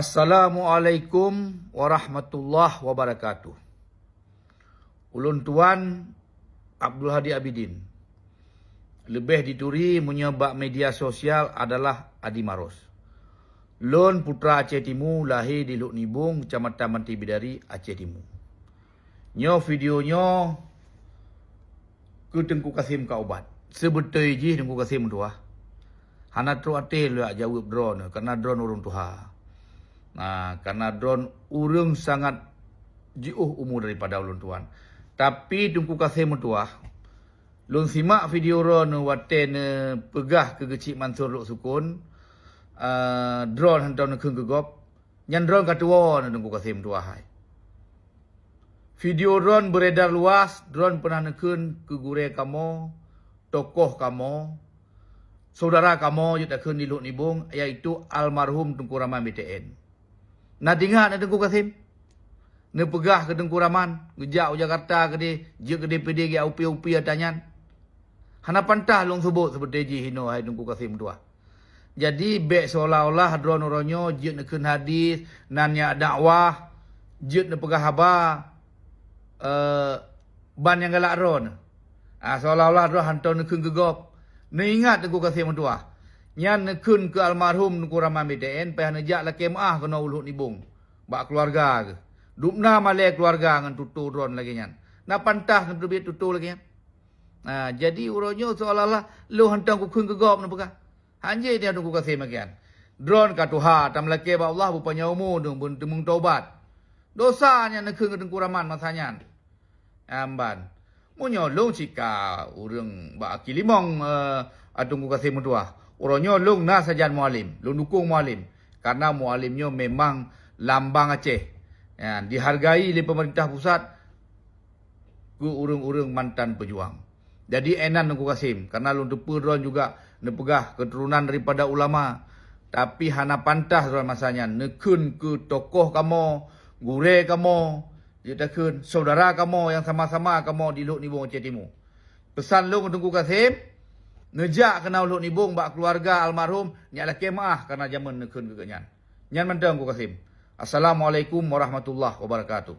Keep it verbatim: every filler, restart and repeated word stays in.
Assalamualaikum warahmatullahi wabarakatuh. Ulôn tuan Abdul Hadi Abidin, leubeh dituri meunyoe bak media sosial adalah Adi Maros. Lôn putra Aceh Timu, lahé di Lhok Nibong, Kecamatan Mantri Bidari, Aceh Timu. Nyoe video nyoe keu Teungku Kasim ka ubat. Seubeutôi jih Teungku Kasim tuha, hana trok até lôn jak jaweueb droeneuh, karna droeneuh ureuëng tuha. Nah, karna droeneuh ureuëng sangat jiôh umu daripada ulôn tuan. Tapi Teungku Kasim tuha, lôn simak video droeneuh watée neupeugah keu Geuchik Mansur Lhoksukon, eh, droeneuh hantom neukheun keu gob, nyan droeneuh ka tuwoe neuh Teungku Kasim tuha hai. Video droeneuh beredar luas, droeneuh peunah neukheun keu gurée kamoe, tokoh kamoe, syedara kamoe jeuet takheun di Lhok Nibong, yaitu almarhum Teungku Rahman B T N. Na teuingat neuh Teungku Kasim? Neupeugah keu Teungku Rahman, geujak u Jakarta keudeh, jeuet keu D P D geujak upi-upi ata nyan. Hana pantas lôn seubut seubeutôi jih inoe hai Teungku Kasim tuha. Jadi, bék seolah-olah droeneuh uroe nyoe jeuet neukheun hadis, nan nyak dakwah, jeuet neupeugah haba, eh, ban nyang galak droeneuh. Ah, seolah-olah droeneuh hantom neukheun keu gob. Neuingat Teungku Kasim tuha, nyan neukheun keu almarhum Teungku Rahman B T N, payah neujak lakée meuáh keunoe u Lhok Nibong bak keuluwarga geuh. Dubna malée keuluwarga ngon tutoe droeneuh lagée nyan. Na pantas neuteubiet tutoe lagée nyan? Ah, jadi uroe nyoe seolah-olah lôn hantom kukheun keu gob neupeugah. Hanjeuet nyan Teungku Kasim lagée nyan. Droeneuh ka tuha, tameulakée bak Allah beupanjang umu dong beuteumeung taubat. Dosa nyan neukheun keu Teungku Rahman masa nyan. Amban. Meunyoe lôn cit ka ureuëng bak aki limong, eh, Teungku Kasim meutuah, uroe nyoe lôn na sajan Mualem, lôn dukong Mualem. Karna Mualem nyoe memang lambang Aceh, ya, dihargai lé pemerintah pusat keu ureuëng-ureuëng mantan peujuang. Jadi, inan Teungku Kasim, karna lôn teupeue droeneuh juga neupeugah keuturonan daripada ulama, tapi hana pantas droeneuh masa nyan neukheun keu tokoh kamoe, gurée kamoe, jeuet takheun syedara kamoe nyang sama-sama kamoe di Lhok Nibong Aceh Timu. Peusan lôn keu Teungku Kasim, neujak keunoe Lhok Nibong bak keuluwarga almarhum, nyak lakée meuáh karna jamén neukheun keu geuhnyan. Nyan mantong Teungku Kasim. Assalamualaikum warahmatullahi wabarakatuh.